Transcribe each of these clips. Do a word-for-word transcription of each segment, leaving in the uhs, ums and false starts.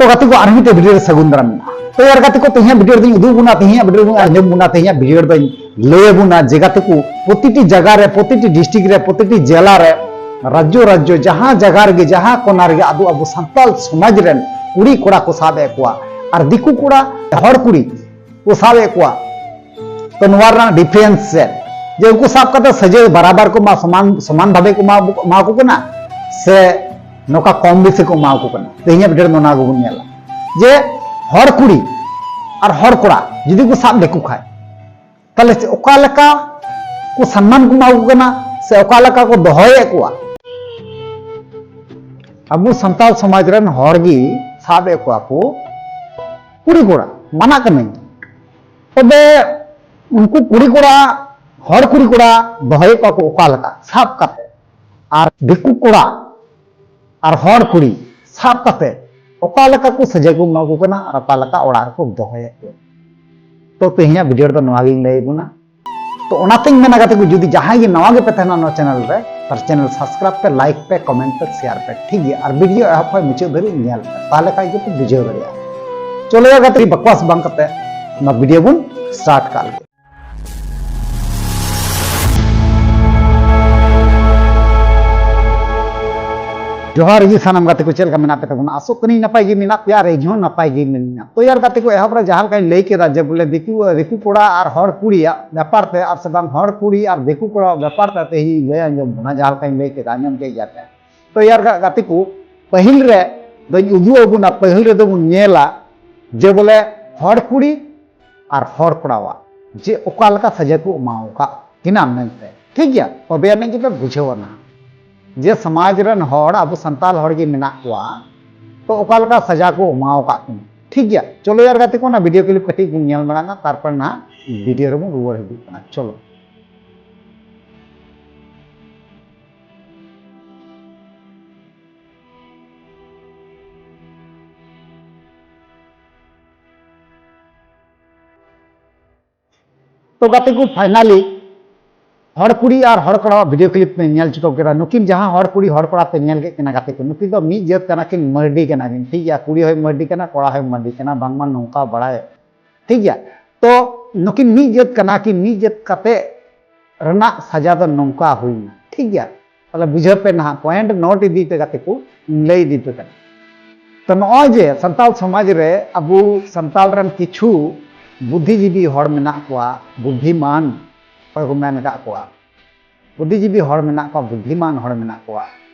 ᱜᱟᱛᱮ ᱠᱚ, ᱟᱨ ᱢᱤᱫᱴᱮᱡ ᱵᱷᱤᱰᱤᱭᱳ ᱨᱮ ᱥᱟᱹᱜᱩᱱ ᱫᱟᱨᱟᱢ ᱢᱮᱱᱟᱜᱼᱟ᱾ ᱛᱚ ᱭᱟᱨ ᱜᱟᱛᱮ ᱠᱚ, ᱛᱮᱦᱮᱧᱟᱜ ᱵᱷᱤᱰᱤᱭᱳ ᱨᱮᱫᱚᱧ ᱩᱫᱩᱜ ᱵᱚᱱᱟ, ᱛᱮᱦᱮᱧᱟᱜ ᱵᱷᱤᱰᱤᱭᱳ ᱨᱮᱵᱚᱱ ᱟᱸᱡᱚᱢ ᱵᱚᱱᱟ, ᱛᱮᱦᱮᱧᱟᱜ ᱵᱷᱤᱰᱤᱭᱳ ᱨᱮᱫᱚᱧ ᱞᱟᱹᱭ ᱟᱵᱚᱱᱟ ᱡᱮ ᱜᱟᱛᱮ ᱠᱚ, ᱯᱨᱚᱛᱤᱴᱤ ᱡᱟᱭᱜᱟ ᱨᱮ, ᱯᱨᱚᱛᱤᱴᱤ ᱰᱤᱥᱴᱨᱤᱠᱴ ᱨᱮ, ᱯᱨᱚᱛᱤᱴᱤ ᱡᱮᱞᱟ ᱨᱮ, ᱨᱟᱡᱽᱡᱚ ᱨᱟᱡᱽᱡᱚ, ᱡᱟᱦᱟᱸ ᱡᱟᱭᱜᱟ ᱨᱮᱜᱮ, ᱡᱟᱦᱟᱸ ᱠᱚᱱᱟ ᱨᱮᱜᱮ ᱟᱵᱚ, ᱟᱵᱚ ᱥᱟᱱᱛᱟᱲ ᱥᱚᱢᱟᱡᱽ ᱨᱮᱱ ᱠᱩᱲᱤ ᱠᱚᱲᱟ ᱠᱚ ᱥᱟᱵ ᱮᱫ ᱠᱚᱣᱟ, ᱟᱨ ᱫᱤᱠᱩ ᱠᱚᱲᱟ, ᱦᱚᱲ ᱠᱩᱲᱤ ᱠᱚ ᱥᱟᱵ ᱮᱫ ᱠᱚᱣᱟ᱾ ᱛᱚ ᱱᱚᱣᱟ ᱨᱮᱱᱟᱜ ᱰᱤᱯᱷᱟᱨᱮᱱᱥ ᱪᱮᱫ? ᱡᱮ ᱩᱱᱠᱩ ᱥᱟᱵ ᱠᱟᱛᱮ ᱥᱟᱹᱡᱟᱹᱭ ᱵᱟᱨᱟᱵᱟᱨ ᱠᱚ ᱮᱢᱟ, ᱥᱚᱢᱟᱱ, ᱥᱚᱢᱟᱱ ᱵᱷᱟᱵᱮ ᱠᱚ ᱮᱢᱟ, ᱮᱢᱟ ᱠᱚ ᱠᱟᱱᱟ, ᱥᱮ ᱱᱚᱝᱠᱟ ᱠᱚᱢ ᱵᱮᱥᱤ ᱠᱚ ᱮᱢᱟ ᱠᱚ ᱠᱟᱱᱟ? ᱛᱮᱦᱮᱧᱟᱜ ᱵᱷᱤᱰᱤᱭᱳ ᱨᱮ ᱱᱚᱣᱟ ᱜᱮᱵᱚᱱ ᱧᱮᱞᱟ ᱡᱮ ᱦᱚᱲ ᱠᱩᱲᱤ ᱟᱨ ᱦᱚᱲ ᱠᱚᱲᱟ ᱡᱩᱫᱤ ᱠᱚ ᱥᱟᱵ ᱞᱮᱠᱚ ᱠᱷᱟᱡ, ᱛᱟᱦᱞᱮ ᱪᱮᱫ, ᱚᱠᱟ ᱞᱮᱠᱟ ᱠᱚ ᱥᱚᱱᱢᱟᱱ ᱠᱚ ᱮᱢᱟ ᱠᱚ ᱠᱟᱱᱟ ᱥᱮ ᱚᱠᱟ ᱞᱮᱠᱟ ᱠᱚ ᱫᱚᱦᱚᱭᱮᱫ ᱠᱚᱣᱟ? ᱟᱵᱚ ᱥᱟᱱᱛᱟᱲ ᱥᱚᱢᱟᱡᱽ ᱨᱮᱱ ᱦᱚᱲ ᱜᱮ ᱥᱟᱵ ᱮᱫ ᱠᱚᱣᱟ ᱠᱚ ᱠᱩᱲᱤ ᱠᱚᱲᱟ, ᱢᱟᱱᱟᱜ ᱠᱟᱹᱱᱟᱹᱧ, ᱛᱚᱵᱮ ᱩᱱᱠᱩ ᱠᱩᱲᱤ ᱠᱚᱲᱟ, ᱦᱚᱲ ᱠᱩᱲᱤ ᱠᱚᱲᱟ ᱫᱚᱦᱚᱭᱮᱫ ᱠᱚᱣᱟ ᱠᱚ ᱚᱠᱟ ᱞᱮᱠᱟ ᱥᱟᱵ ᱠᱟᱛᱮ, ᱟᱨ ᱫᱤᱠᱩ ᱠᱚᱲᱟ ᱟᱨ ᱦᱚᱲ ᱠᱩᱲᱤ ᱥᱟᱵ ᱠᱟᱛᱮ ᱚᱠᱟ ᱞᱮᱠᱟ ᱠᱚ ᱥᱟᱹᱡᱟᱹᱭ ᱠᱚ ᱮᱢᱟ ᱠᱚ ᱠᱟᱱᱟ ᱟᱨ ᱚᱠᱟ ᱞᱮᱠᱟ ᱚᱲᱟᱜ ᱨᱮᱠᱚ ᱫᱚᱦᱚᱭᱮᱫ ᱠᱚᱣᱟ᱾ ᱛᱚ ᱛᱮᱦᱮᱧᱟᱜ ᱵᱷᱤᱰᱤᱭᱳ ᱨᱮᱫᱚ ᱱᱚᱣᱟ ᱜᱤᱧ ᱞᱟᱹᱭ ᱟᱵᱚᱱᱟ᱾ ᱛᱚ ᱚᱱᱟᱛᱤᱧ ᱢᱮᱱᱟ ᱜᱟᱛᱮ ᱠᱚ, ᱡᱩᱫᱤ ᱡᱟᱦᱟᱸᱭ ᱜᱮ ᱱᱟᱣᱟ ᱜᱮ ᱯᱮ ᱛᱟᱦᱮᱱᱟ ᱱᱚᱣᱟ ᱪᱮᱱᱮᱞ ᱨᱮ, ᱛᱟᱦᱞᱮ ᱪᱮᱱᱮᱞ ᱥᱟᱵᱥᱠᱨᱟᱭᱤᱵ ᱯᱮ, ᱞᱟᱭᱤᱠ ᱯᱮ, ᱠᱚᱢᱮᱱᱴ ᱯᱮ, ᱥᱮᱭᱟᱨ ᱯᱮ, ᱴᱷᱤᱠ ᱜᱮᱭᱟ? ᱟᱨ ᱵᱷᱤᱰᱤᱭᱳ ᱮᱦᱚᱵ ᱠᱷᱚᱱ ᱢᱩᱪᱟᱹᱫ ᱫᱷᱟᱹᱵᱤᱡ ᱧᱮᱞ ᱯᱮ, ᱛᱟᱦᱞᱮ ᱠᱷᱟᱡ ᱜᱮᱯᱮ ᱵᱩᱡᱷᱟᱹᱣ ᱫᱟᱲᱮᱭᱟᱜᱼᱟ᱾ ᱪᱚᱞᱚ ᱭᱟ ᱜᱟᱛᱮ, ᱵᱟᱠᱣᱟᱥ ᱵᱟᱝ ᱠᱟᱛᱮ ᱱᱚᱣᱟ ᱵᱷᱤᱰᱤᱭᱳ ᱵᱚᱱ ᱥᱴᱟᱨᱴ ᱠᱟᱜ ᱞᱮᱜᱮ᱾ ᱡᱚᱦᱟᱨ ᱜᱮ ᱥᱟᱱᱟᱢ ᱜᱟᱛᱮ ᱠᱚ, ᱪᱮᱫ ᱞᱮᱠᱟ ᱢᱮᱱᱟᱜ ᱯᱮ ᱛᱟᱵᱚᱱᱟ? ᱟᱥᱚᱜ ᱠᱟᱹᱱᱟᱹᱧ ᱱᱟᱯᱟᱭ ᱜᱮ ᱢᱮᱱᱟᱜ ᱯᱮᱭᱟ ᱟᱨ ᱤᱧ ᱦᱚᱸ ᱱᱟᱯᱟᱭ ᱜᱮ ᱢᱤᱱᱟᱹᱧᱟ᱾ ᱛᱚ ᱭᱟᱨ ᱜᱟᱛᱮ ᱠᱚ, ᱮᱦᱚᱵ ᱨᱮ ᱡᱟᱦᱟᱸ ᱞᱮᱠᱟᱧ ᱞᱟᱹᱭ ᱠᱮᱫᱟ ᱡᱮ ᱵᱚᱞᱮ ᱫᱤᱠᱩ, ᱫᱤᱠᱩ ᱠᱚᱲᱟ ᱟᱨ ᱦᱚᱲ ᱠᱩᱲᱤᱭᱟᱜ ᱵᱮᱯᱟᱨ ᱛᱮ, ᱟᱨ ᱥᱮ ᱵᱟᱝ ᱦᱚᱲ ᱠᱩᱲᱤ ᱟᱨ ᱫᱤᱠᱩ ᱠᱚᱲᱟᱣᱟᱜ ᱵᱮᱯᱟᱨ ᱛᱮ ᱛᱮᱦᱮᱧ ᱤᱧ ᱞᱟᱹᱭ ᱟᱸᱡᱚᱢ ᱵᱚᱱᱟ᱾ ᱡᱟᱦᱟᱸ ᱞᱮᱠᱟᱧ ᱞᱟᱹᱭ ᱠᱮᱫᱟ, ᱟᱸᱡᱚᱢ ᱠᱮᱫ ᱜᱮᱭᱟ ᱯᱮ᱾ ᱛᱚ ᱭᱟᱨ ᱜᱟ-, ᱜᱟᱛᱮ ᱠᱚ, ᱯᱟᱹᱦᱤᱞ ᱨᱮ ᱫᱚᱧ ᱩᱫᱩᱜ ᱟᱵᱚᱱᱟ, ᱯᱟᱹᱦᱤᱞ ᱨᱮᱫᱚ ᱵᱚᱱ ᱧᱮᱞᱟ ᱡᱮ ᱵᱚᱞᱮ ᱦᱚᱲ ᱠᱩᱲᱤ ᱟᱨ ᱦᱚᱲ ᱠᱚᱲᱟᱣᱟᱜ ᱡᱮ ᱚᱠᱟ ᱞᱮᱠᱟ ᱥᱟᱡᱟ ᱠᱚ ᱮᱢᱟᱣ ᱟᱠᱟᱫ ᱠᱤᱱᱟ ᱢᱮᱱᱛᱮ, ᱴᱷᱤᱠ ᱜᱮᱭᱟ? ᱛᱚᱵᱮ ᱟᱹᱱᱤᱡ ᱜᱮᱯᱮ ᱵᱩᱡᱷᱟᱹᱣᱟ ᱱᱟᱦᱟᱜ ᱡᱮ ᱥᱚᱢᱟᱡᱽ ᱨᱮᱱ ᱦᱚᱲ, ᱟᱵᱚ ᱥᱟᱱᱛᱟᱲ ᱦᱚᱲ ᱜᱮ ᱢᱮᱱᱟᱜ ᱠᱚᱣᱟ, ᱛᱚ ᱚᱠᱟ ᱞᱮᱠᱟ ᱥᱟᱡᱟ ᱠᱚ ᱮᱢᱟᱣ ᱟᱠᱟᱫ ᱠᱤᱱᱟ, ᱴᱷᱤᱠ ᱜᱮᱭᱟ? ᱪᱚᱞᱚ ᱭᱟᱨ ᱜᱟᱛᱮ ᱠᱚ, ᱚᱱᱟ ᱵᱷᱤᱰᱤᱭᱳ ᱠᱞᱤᱯ ᱠᱟᱹᱴᱤᱡ ᱵᱚᱱ ᱧᱮᱞ ᱢᱟᱲᱟᱝᱟ, ᱛᱟᱨᱯᱚᱨ ᱱᱟᱦᱟᱜ ᱵᱷᱤᱰᱤᱭᱳ ᱨᱮᱵᱚᱱ ᱨᱩᱣᱟᱹᱲ ᱦᱤᱡᱩᱜ ᱠᱟᱱᱟ᱾ ᱪᱚᱞᱚ᱾ ᱛᱚ ᱜᱟᱛᱮ ᱠᱚ, finally ᱦᱚᱲ ᱠᱩᱲᱤ ᱟᱨ ᱦᱚᱲ ᱠᱚᱲᱟᱣᱟᱜ ᱵᱷᱤᱰᱤᱭᱳ ᱠᱞᱤᱯ ᱯᱮ ᱧᱮᱞ ᱪᱩᱠᱟᱹᱣ ᱠᱮᱫᱟ᱾ ᱱᱩᱠᱤᱱ ᱡᱟᱦᱟᱸ ᱦᱚᱲ ᱠᱩᱲᱤ ᱦᱚᱲ ᱠᱚᱲᱟ ᱯᱮ ᱧᱮᱞ ᱠᱮᱫ ᱠᱤᱱᱟ ᱜᱟᱛᱮ ᱠᱚ, ᱱᱩᱠᱤᱱ ᱫᱚ ᱢᱤᱫ ᱡᱟᱹᱛ ᱠᱟᱱᱟ ᱠᱤᱱ, ᱢᱟᱹᱨᱰᱤ ᱠᱟᱱᱟ ᱠᱤᱱ, ᱴᱷᱤᱠ ᱜᱮᱭᱟ? ᱠᱩᱲᱤ ᱦᱚᱸᱭ ᱢᱟᱹᱨᱰᱤ ᱠᱟᱱᱟ, ᱠᱚᱲᱟ ᱦᱚᱸᱭ ᱢᱟᱹᱨᱰᱤ ᱠᱟᱱᱟ, ᱵᱟᱝᱢᱟ ᱱᱚᱝᱠᱟ ᱵᱟᱲᱟᱭ, ᱴᱷᱤᱠ ᱜᱮᱭᱟ? ᱛᱚ ᱱᱩᱠᱤᱱ ᱢᱤᱫ ᱡᱟᱹᱛ ᱠᱟᱱᱟ ᱠᱤᱱ, ᱢᱤᱫ ᱡᱟᱹᱛ ᱠᱟᱛᱮ ᱨᱮᱱᱟᱜ ᱥᱟᱡᱟ ᱫᱚ ᱱᱚᱝᱠᱟ ᱦᱩᱭᱱᱟ, ᱴᱷᱤᱠ ᱜᱮᱭᱟ? ᱛᱟᱦᱞᱮ ᱵᱩᱡᱷᱟᱹᱣ ᱯᱮ ᱱᱟᱦᱟᱜ, ᱯᱚᱭᱮᱱᱴ ᱱᱳᱴ ᱤᱫᱤ ᱯᱮ ᱜᱟᱛᱮ ᱠᱚ, ᱤᱧ ᱞᱟᱹᱭ ᱤᱫᱤ ᱯᱮ ᱠᱟᱱᱟ᱾ ᱛᱚ ᱱᱚᱜᱼᱚᱭ ᱡᱮ ᱥᱟᱱᱛᱟᱲ ᱥᱚᱢᱟᱡᱽ ᱨᱮ ᱟᱵᱚ ᱥᱟᱱᱛᱟᱲ ᱨᱮᱱ ᱠᱤᱪᱷᱩ ᱵᱩᱫᱽᱫᱷᱤᱡᱤᱵᱤ ᱦᱚᱲ ᱢᱮᱱᱟᱜ ᱠᱚᱣᱟ, ᱵᱩᱫᱽᱫᱷᱤᱢᱟᱱ ᱚᱠᱚᱭ ᱠᱚ ᱢᱮᱱ ᱟᱠᱟᱫ ᱠᱚᱣᱟ, ᱵᱩᱫᱽᱫᱷᱤᱡᱤᱵᱤ ᱦᱚᱲ ᱢᱮᱱᱟᱜ ᱠᱚᱣᱟ, ᱵᱩᱫᱽᱫᱷᱤᱢᱟᱱ ᱦᱚᱲ ᱢᱮᱱᱟᱜ ᱠᱚᱣᱟ,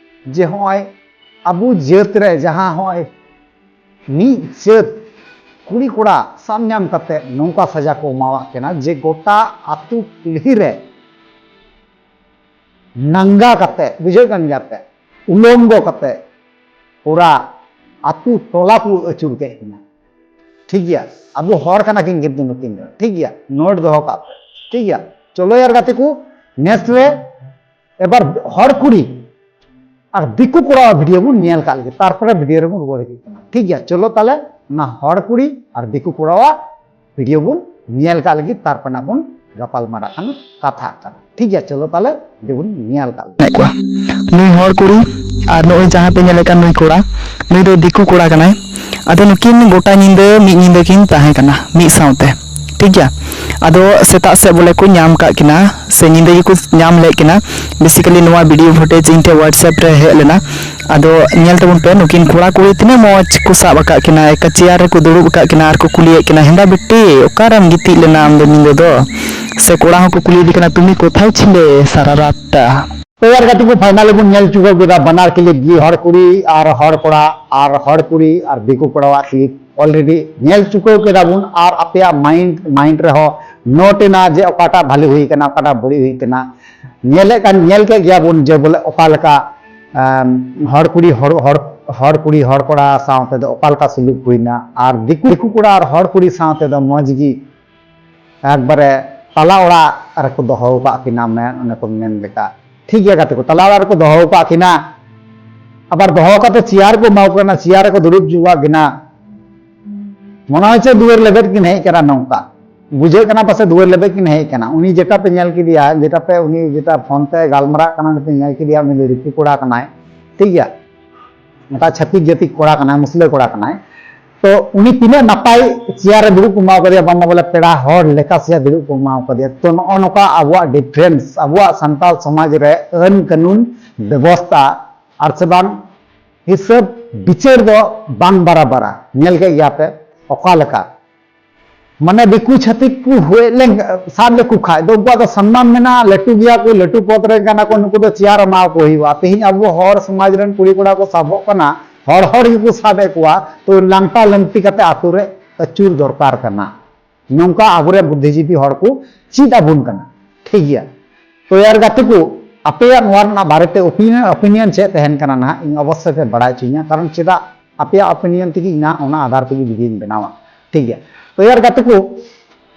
ᱡᱮ ᱦᱚᱸᱜᱼᱚᱭ ᱟᱵᱚ ᱡᱟᱹᱛ ᱨᱮ ᱡᱟᱦᱟᱸ ᱦᱚᱸᱜᱼᱚᱭ ᱢᱤᱫ ᱡᱟᱹᱛ ᱠᱩᱲᱤ ᱠᱚᱲᱟ ᱥᱟᱵ ᱧᱟᱢ ᱠᱟᱛᱮ ᱱᱚᱝᱠᱟ ᱥᱟᱡᱟ ᱠᱚ ᱮᱢᱟᱣᱟᱜ ᱠᱤᱱᱟ ᱡᱮ ᱜᱚᱴᱟ ᱟᱹᱛᱩ ᱠᱩᱞᱦᱤ ᱨᱮ ᱱᱟᱝᱜᱟ ᱠᱟᱛᱮ, ᱵᱩᱡᱷᱟᱹᱣ ᱠᱟᱱ ᱜᱮᱭᱟ ᱯᱮ, ᱩᱞᱚᱝᱜᱚ ᱠᱟᱛᱮ ᱯᱩᱨᱟ ᱟᱹᱛᱩ ᱴᱚᱞᱟ ᱠᱚ ᱟᱹᱪᱩᱨ ᱠᱮᱫ ᱠᱤᱱᱟ᱾ ᱴᱷᱤᱠ ᱜᱮᱭᱟ, ᱟᱵᱚ ᱦᱚᱲ ᱠᱟᱱᱟ ᱠᱤᱱ ᱠᱤᱱᱛᱩ ᱱᱩᱠᱤᱱ ᱫᱚ, ᱴᱷᱤᱠ ᱜᱮᱭᱟ, ᱱᱳᱴ ᱫᱚᱦᱚ ᱠᱟᱜ ᱯᱮ, ᱴᱷᱤᱠ ᱜᱮᱭᱟ᱾ ᱪᱚᱞᱚ ᱭᱟᱨ ᱜᱟᱛᱮ ᱠᱚ, ᱱᱮᱠᱥᱴ ᱨᱮ ᱮᱵᱟᱨ ᱦᱚᱲ ᱠᱩᱲᱤ ᱟᱨ ᱫᱤᱠᱩ ᱠᱚᱲᱟᱣᱟᱜ ᱵᱷᱤᱰᱤᱭᱳ ᱵᱚᱱ ᱧᱮᱞ ᱠᱟᱜ ᱞᱮᱜᱮ, ᱛᱟᱨᱯᱚᱨᱮ ᱵᱷᱤᱰᱤᱭᱳ ᱨᱮᱵᱚᱱ ᱨᱩᱣᱟᱹᱲ ᱦᱤᱡᱩᱜ ᱠᱟᱱᱟ, ᱴᱷᱤᱠ ᱜᱮᱭᱟ? ᱪᱚᱞᱚ ᱛᱟᱦᱞᱮ ᱚᱱᱟ ᱦᱚᱲ ᱠᱩᱲᱤ ᱟᱨ ᱫᱤᱠᱩ ᱠᱚᱲᱟᱣᱟᱜ ᱵᱷᱤᱰᱤᱭᱳ ᱵᱚᱱ ᱧᱮᱞ ᱠᱟᱜ ᱞᱮᱜᱮ, ᱛᱟᱨᱯᱚᱨᱮ ᱱᱟᱜ ᱵᱚᱱ ᱜᱟᱯᱟᱞ ᱢᱟᱨᱟᱜ ᱠᱟᱱᱟ, ᱠᱟᱛᱷᱟᱜ ᱠᱟᱱᱟ, ᱴᱷᱤᱠ ᱜᱮᱭᱟ? ᱪᱚᱞᱚ ᱛᱟᱦᱞᱮ ᱵᱷᱤᱰᱤᱭᱳ ᱵᱚᱱ ᱧᱮᱞ ᱠᱟᱜ ᱞᱮᱜᱮ᱾ ᱢᱮᱱᱟᱜ ᱠᱚᱣᱟ᱾ ᱱᱩᱭ ᱦᱚᱲ ᱠᱩᱲᱤ ᱟᱨ ᱱᱚᱜᱼᱚᱭ ᱡᱟᱦᱟᱸ ᱯᱮ ᱧᱮᱞᱮ ᱠᱟᱱ ᱱᱩᱭ ᱠᱚᱲᱟ, ᱱᱩᱭ ᱫᱚ ᱫᱤᱠᱩ ᱠᱚᱲᱟ ᱠᱟᱱᱟᱭ᱾ ᱟᱫᱚ ᱱᱩᱠᱤᱱ ᱜᱚᱴᱟ ᱧᱤᱫᱟᱹ, ᱢᱤᱫ ᱧᱤᱫᱟᱹ ᱠᱤᱱ ᱛᱟᱦᱮᱸ ᱠᱟᱱᱟ ᱢᱤᱫ ᱥᱟᱶᱛᱮ, ᱴᱷᱤᱠ ᱜᱮᱭᱟ? ᱟᱫᱚ ᱥᱮᱛᱟᱜ ᱥᱮᱫ ᱵᱚᱞᱮ ᱠᱚ ᱧᱟᱢ ᱠᱟᱜ ᱠᱤᱱᱟ, ᱥᱮ ᱧᱤᱫᱟᱹ ᱜᱮᱠᱚ ᱧᱟᱢ ᱞᱮᱫ ᱠᱤᱱᱟ᱾ ᱵᱮᱥᱤᱠᱟᱞᱤ ᱱᱚᱣᱟ ᱵᱷᱤᱰᱤᱭᱳ ᱯᱷᱩᱴᱮᱡᱽ ᱤᱧ ᱴᱷᱮᱱ WhatsApp ᱨᱮ ᱦᱮᱡ ᱞᱮᱱᱟ᱾ ᱟᱫᱚ ᱧᱮᱞ ᱛᱟᱵᱚᱱ ᱯᱮ, ᱱᱩᱠᱤᱱ ᱠᱚᱲᱟ ᱠᱩᱲᱤ ᱛᱤᱱᱟᱹᱜ ᱢᱚᱡᱽ ᱠᱚ ᱥᱟᱵ ᱟᱠᱟᱫ ᱠᱤᱱᱟ, ᱮᱠᱟ ᱪᱮᱭᱟᱨ ᱨᱮᱠᱚ ᱫᱩᱲᱩᱵ ᱟᱠᱟᱫ ᱠᱤᱱᱟ ᱟᱨ ᱠᱚ ᱠᱩᱞᱤᱭᱮᱫ ᱠᱤᱱᱟ, "ᱦᱮᱸᱫᱟ ᱵᱤᱴᱤ, ᱚᱠᱟᱨᱮᱢ ᱜᱤᱛᱤᱡ ᱞᱮᱱᱟ ᱟᱢ ᱫᱚ ᱧᱤᱫᱟᱹ ᱫᱚ?" ᱥᱮ ᱠᱚᱲᱟ ᱦᱚᱸᱠᱚ ᱠᱩᱞᱤᱭᱮᱫᱮ ᱠᱟᱱᱟ, "ᱛᱩᱢᱤ ᱠᱳᱛᱷᱟᱭ ᱪᱷᱤᱞᱮ ᱥᱟᱨᱟ ᱨᱟᱛ?" ᱛᱚ ᱭᱟᱨ ᱜᱟᱛᱮ ᱠᱚ, ᱯᱷᱟᱭᱱᱟᱞ ᱵᱚᱱ ᱧᱮᱞ ᱪᱩᱠᱟᱹᱣ ᱠᱮᱫᱟ ᱵᱟᱱᱟᱨ ᱠᱞᱤᱯ ᱜᱮ, ᱦᱚᱲ ᱠᱩᱲᱤ ᱟᱨ ᱦᱚᱲ ᱠᱚᱲᱟ ᱟᱨ ᱦᱚᱲ ᱠᱩᱲᱤ ᱟᱨ ᱫᱤᱠᱩ ᱠᱚᱲᱟᱣᱟᱜ ᱠᱞᱤᱯ᱾ ᱚᱞᱨᱮᱰᱤ ᱧᱮᱞ ᱪᱩᱠᱟᱹᱣ ᱠᱮᱫᱟ ᱵᱚᱱ ᱟᱨ ᱟᱯᱮᱭᱟᱜ ᱢᱟᱭᱤᱱᱰ, ᱢᱟᱭᱤᱱᱰ ᱨᱮᱦᱚᱸ ᱱᱳᱴ ᱮᱱᱟ ᱡᱮ ᱚᱠᱟᱴᱟᱜ ᱵᱷᱟᱞᱮ ᱦᱩᱭ ᱠᱟᱱᱟ, ᱚᱠᱟᱴᱟᱜ ᱵᱟᱹᱲᱤᱡ ᱦᱩᱭ ᱠᱟᱱᱟ᱾ ᱧᱮᱞᱮᱫ ᱠᱟᱱ, ᱧᱮᱞ ᱠᱮᱫ ᱜᱮᱭᱟ ᱵᱚᱱ ᱡᱮ ᱵᱚᱞᱮ ᱚᱠᱟ ᱞᱮᱠᱟ, ᱟᱢ, ᱦᱚᱲ ᱠᱩᱲᱤ, ᱦᱚᱲ, ᱦᱚᱲ, ᱦᱚᱲ ᱠᱩᱲᱤ, ᱦᱚᱲ ᱠᱚᱲᱟ ᱥᱟᱶᱛᱮ ᱫᱚ ᱚᱠᱟ ᱞᱮᱠᱟ ᱥᱩᱞᱩᱠ ᱦᱩᱭᱱᱟ ᱟᱨ ᱫᱤᱠᱩ, ᱫᱤᱠᱩ ᱠᱚᱲᱟ ᱟᱨ ᱦᱚᱲ ᱠᱩᱲᱤ ᱥᱟᱶᱛᱮ ᱫᱚ ᱢᱚᱡᱽ ᱜᱮ ᱮᱠᱵᱟᱨᱮ ᱛᱟᱞᱟ ᱚᱲᱟᱜ ᱨᱮᱠᱚ ᱫᱚᱦᱚ ᱟᱠᱟᱫ ᱠᱤᱱᱟ, ᱢᱮᱱ, ᱚᱱᱮ ᱠᱚ ᱢᱮᱱ ᱞᱮᱠᱟ᱾ ᱴᱷᱤᱠ ᱜᱮᱭᱟ ᱜᱟᱛᱮ ᱠᱚ, ᱛᱟᱞᱟ ᱚᱲᱟᱜ ᱨᱮᱠᱚ ᱫᱚᱦᱚ ᱟᱠᱟᱫ ᱠᱤᱱᱟ᱾ ᱟᱵᱟᱨ ᱫᱚᱦᱚ ᱠᱟᱛᱮ ᱪᱮᱭᱟᱨ ᱠᱚ ᱮᱢᱟ ᱠᱚ ᱠᱟᱱᱟ, ᱪᱮᱭᱟᱨ ᱨᱮᱠᱚ ᱫᱩᱲᱩᱵ ᱦᱚᱪᱚ ᱟᱠᱟᱫ ᱠᱤᱱᱟ᱾ ᱢᱚᱱᱮ ᱦᱚᱪᱪᱷᱮ ᱫᱩᱣᱟᱹᱨ ᱞᱮᱵᱮᱫ ᱠᱤᱱ ᱦᱮᱡ ᱠᱟᱱᱟ ᱱᱚᱝᱠᱟ᱾ ᱵᱩᱡᱷᱟᱹᱜ ᱠᱟᱱᱟ ᱯᱟᱥᱮ ᱫᱩᱣᱟᱹᱨ ᱞᱮᱵᱮᱫ ᱠᱤᱱ ᱦᱮᱡ ᱠᱟᱱᱟ᱾ ᱩᱱᱤ ᱡᱮᱴᱟ ᱯᱮ ᱧᱮᱞ ᱠᱮᱫᱮᱭᱟ, ᱡᱮᱴᱟ ᱯᱮ ᱩᱱᱤ ᱡᱮᱴᱟ ᱯᱷᱳᱱ ᱛᱮ ᱜᱟᱞᱢᱟᱨᱟᱜ ᱠᱟᱱᱟ, ᱯᱮ ᱧᱮᱞ ᱠᱮᱫᱮᱭᱟ, ᱩᱱᱤ ᱫᱚ ᱨᱤᱯᱤ ᱠᱚᱲᱟ ᱠᱟᱱᱟᱭ, ᱴᱷᱤᱠ ᱜᱮᱭᱟ, ᱚᱱᱠᱟ ᱪᱷᱟᱹᱛᱤᱠ ᱡᱟᱹᱛᱤ ᱠᱚᱲᱟ ᱠᱟᱱᱟᱭ, ᱢᱩᱥᱞᱟᱹ ᱠᱚᱲᱟ ᱠᱟᱱᱟᱭ᱾ ᱛᱚ ᱩᱱᱤ ᱛᱤᱱᱟᱹᱜ ᱱᱟᱯᱟᱭ ᱪᱮᱭᱟᱨ ᱨᱮ ᱫᱩᱲᱩᱵ ᱠᱚ ᱮᱢᱟᱣ ᱠᱟᱫᱮᱭᱟ, ᱵᱟᱝᱢᱟ ᱵᱚᱞᱮ ᱯᱮᱲᱟ ᱦᱚᱲ ᱞᱮᱠᱟ ᱪᱮᱭᱟᱨ ᱫᱩᱲᱩᱵ ᱠᱚ ᱮᱢᱟᱣ ᱠᱟᱫᱮᱭᱟ᱾ ᱛᱚ ᱱᱚᱜᱼᱚ ᱱᱚᱝᱠᱟ ᱟᱵᱚᱣᱟᱜ ᱰᱤᱯᱷᱟᱨᱮᱱᱥ, ᱟᱵᱚᱣᱟᱜ ᱥᱟᱱᱛᱟᱲ ᱥᱚᱢᱟᱡᱽ ᱨᱮ ᱟᱹᱱ ᱠᱟᱹᱱᱩᱱ, ᱵᱮᱵᱚᱥᱛᱟ ᱟᱨ ᱥᱮ ᱵᱟᱝ ᱦᱤᱥᱟᱹᱵ ᱵᱤᱪᱟᱹᱨ ᱫᱚ ᱵᱟᱝ ᱵᱟᱨᱟᱵᱟᱨᱟ᱾ ᱧᱮᱞ ᱠᱮᱫ ᱜᱮᱭᱟ ᱯᱮ ᱚᱠᱟ ᱞᱮᱠᱟ, ᱢᱟᱱᱮ ᱫᱤᱠᱩ ᱪᱷᱟᱹᱛᱤᱠ ᱠᱚ ᱦᱮᱡ ᱞᱮᱱ, ᱥᱟᱵ ᱞᱮᱠᱚ ᱠᱷᱟᱡ ᱫᱚ ᱩᱱᱠᱩᱣᱟᱜ ᱫᱚ ᱥᱚᱱᱢᱟᱱ ᱢᱮᱱᱟᱜᱼᱟ, ᱞᱟᱹᱴᱩ ᱜᱮᱭᱟ ᱠᱚ, ᱞᱟᱹᱴᱩ ᱯᱚᱫ ᱨᱮᱱ ᱠᱟᱱᱟ ᱠᱚ, ᱱᱩᱠᱩ ᱫᱚ ᱪᱮᱭᱟᱨ ᱮᱢᱟ ᱠᱚ ᱦᱩᱭᱩᱜᱼᱟ᱾ ᱛᱮᱦᱮᱧ ᱟᱵᱚ ᱦᱚᱲ ᱥᱚᱢᱟᱡᱽ ᱨᱮᱱ ᱠᱩᱲᱤ ᱠᱚᱲᱟ ᱠᱚ ᱥᱟᱵᱚᱜ ᱠᱟᱱᱟ, ᱦᱚᱲ ᱦᱚᱲ ᱜᱮᱠᱚ ᱥᱟᱵᱮᱫ ᱠᱚᱣᱟ, ᱛᱚ ᱞᱟᱝᱴᱟ ᱞᱟᱝᱴᱤ ᱠᱟᱛᱮ ᱟᱛᱳ ᱨᱮ ᱟᱹᱪᱩᱨ ᱫᱚᱨᱠᱟᱨ ᱠᱟᱱᱟ᱾ ᱱᱚᱝᱠᱟ ᱟᱵᱚᱨᱮᱱ ᱵᱩᱫᱽᱫᱷᱤᱡᱤᱵᱤ ᱦᱚᱲ ᱠᱚ ᱪᱮᱫ ᱟᱵᱚᱱ ᱠᱟᱱᱟ᱾ ᱴᱷᱤᱠ ᱜᱮᱭᱟ, ᱛᱚ ᱭᱟᱨ ᱜᱟᱛᱮ ᱠᱚ, ᱟᱯᱮᱭᱟᱜ ᱱᱚᱣᱟ ᱨᱮᱱᱟᱜ ᱵᱟᱨᱮᱛᱮ ᱚᱯᱤᱱᱤᱭᱚᱱ, ᱚᱯᱤᱱᱤᱭᱚᱱ ᱪᱮᱫ ᱛᱟᱦᱮᱱ ᱠᱟᱱᱟ ᱱᱟᱦᱟᱜ, ᱤᱧ ᱚᱵᱚᱥᱥᱳᱭ ᱯᱮ ᱵᱟᱲᱟᱭ ᱦᱚᱪᱚᱧᱟ, ᱠᱟᱨᱚᱱ ᱪᱮᱫᱟᱜ ᱟᱯᱮᱭᱟᱜ ᱚᱯᱤᱱᱤᱭᱚᱱ ᱛᱮᱜᱮ ᱤᱧ ᱱᱟᱦᱟᱜ ᱚᱱᱟ ᱟᱫᱷᱟᱨ ᱛᱮᱜᱮ ᱵᱷᱤᱰᱤᱭᱳᱧ ᱵᱮᱱᱟᱣᱟ᱾ ᱴᱷᱤᱠ ᱜᱮᱭᱟ, ᱛᱚ ᱭᱟᱨ ᱜᱟᱛᱮ ᱠᱚ,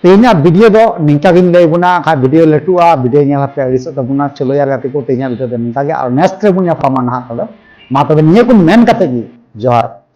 ᱛᱮᱦᱮᱧᱟᱜ ᱵᱷᱤᱰᱤᱭᱳ ᱫᱚ ᱱᱤᱝᱠᱟ ᱜᱤᱧ ᱞᱟᱹᱭ ᱵᱚᱱᱟ, ᱠᱷᱟᱡ ᱵᱷᱤᱰᱤᱭᱳ ᱞᱟᱹᱴᱩᱜᱼᱟ, ᱵᱷᱤᱰᱤᱭᱳ ᱧᱮᱞ ᱠᱟᱛᱮ ᱟᱹᱲᱤᱥᱚᱜ ᱛᱟᱵᱚᱱᱟ᱾ ᱪᱚᱞᱚ ᱭᱟᱨ ᱜᱟᱛᱮ ᱠᱚ, ᱛᱮᱦᱮᱧᱟᱜ ᱵᱷᱤᱰᱤᱭᱳ ᱫᱚ ᱱᱤᱝᱠᱟ ᱜᱮ, ᱟᱨ ᱱᱮᱠᱥᱴ ᱨᱮᱵᱚᱱ ᱧᱟᱯᱟᱢᱟ ᱱᱟᱦᱟᱜ᱾ ᱛᱚᱵᱮ ᱢᱟ ᱛᱚᱵᱮ ᱱᱤᱭᱟᱹ ᱠᱚ ᱢᱮᱱ ᱠᱟᱛᱮ ᱜᱮ ᱡᱚᱦᱟᱨ᱾